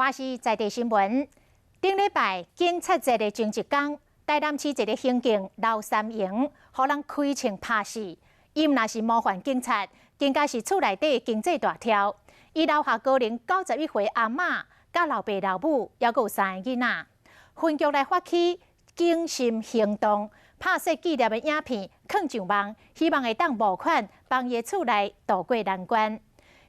華視在地新聞，頂禮拜警察節的前一工，台南市一个刑警劉三榮，予人開槍拍死。伊毋但是模範警察，更加是厝內底經濟大條。伊留下高齡91歲阿嬤、佮老爸老母，猶閣有三个囡仔。分局來發起警心行動，拍攝紀念的影片，囥上網，希望會當募款幫伊厝內渡過難關。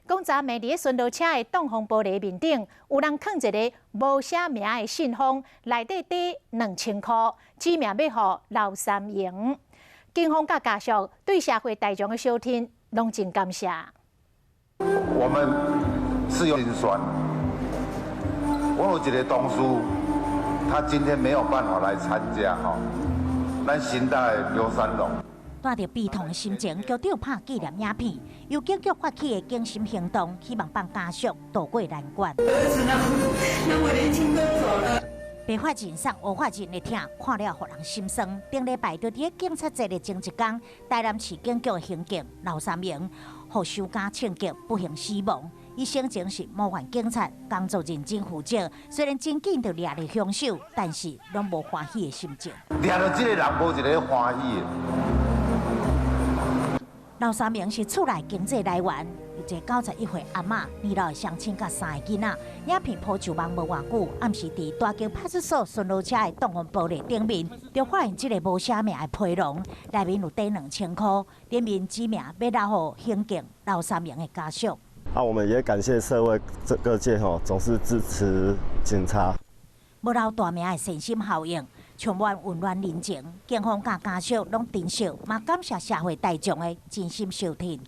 講昨暝佇咧巡邏車的擋風玻璃面頂，有人囥一个無寫名的信封，內底底2000箍，指名欲予劉三榮。警方佮家屬對社會大眾的相挺，攏真感謝。我們是有心酸。我有一个同事，他今天沒有辦法來參加吼，咱新大的劉三龍。帶著悲痛的心情，局長拍紀念影片，由警局發起的警心行動，希望幫家屬渡過難關。白髮人送烏髮人的疼，看了予人心酸。頂禮拜就佇警察節的前一工，台南市警局的刑警劉三明，予傷加槍擊不幸死亡。伊生前是模範警察，工作認真負責，雖然真緊就掠著兇手，但是攏無歡喜的心情。掠著這个人，無一个歡喜的。劉三明是厝內經濟來源，有一個91歲阿嬤，年老的雙親佮三个囡仔。影片鋪上網無偌久，暗時佇大橋派出所巡邏車的擋風玻璃頂面，就發現這个無寫名的批籠，內面有底2000箍，頂面指名欲留予刑警劉三明的家屬。啊，我們也感謝社會各界吼，總是支持警察。無留大名的善心效應，充滿溫暖人情，警方佮家屬攏珍惜，嘛感謝社會大眾的真心相挺。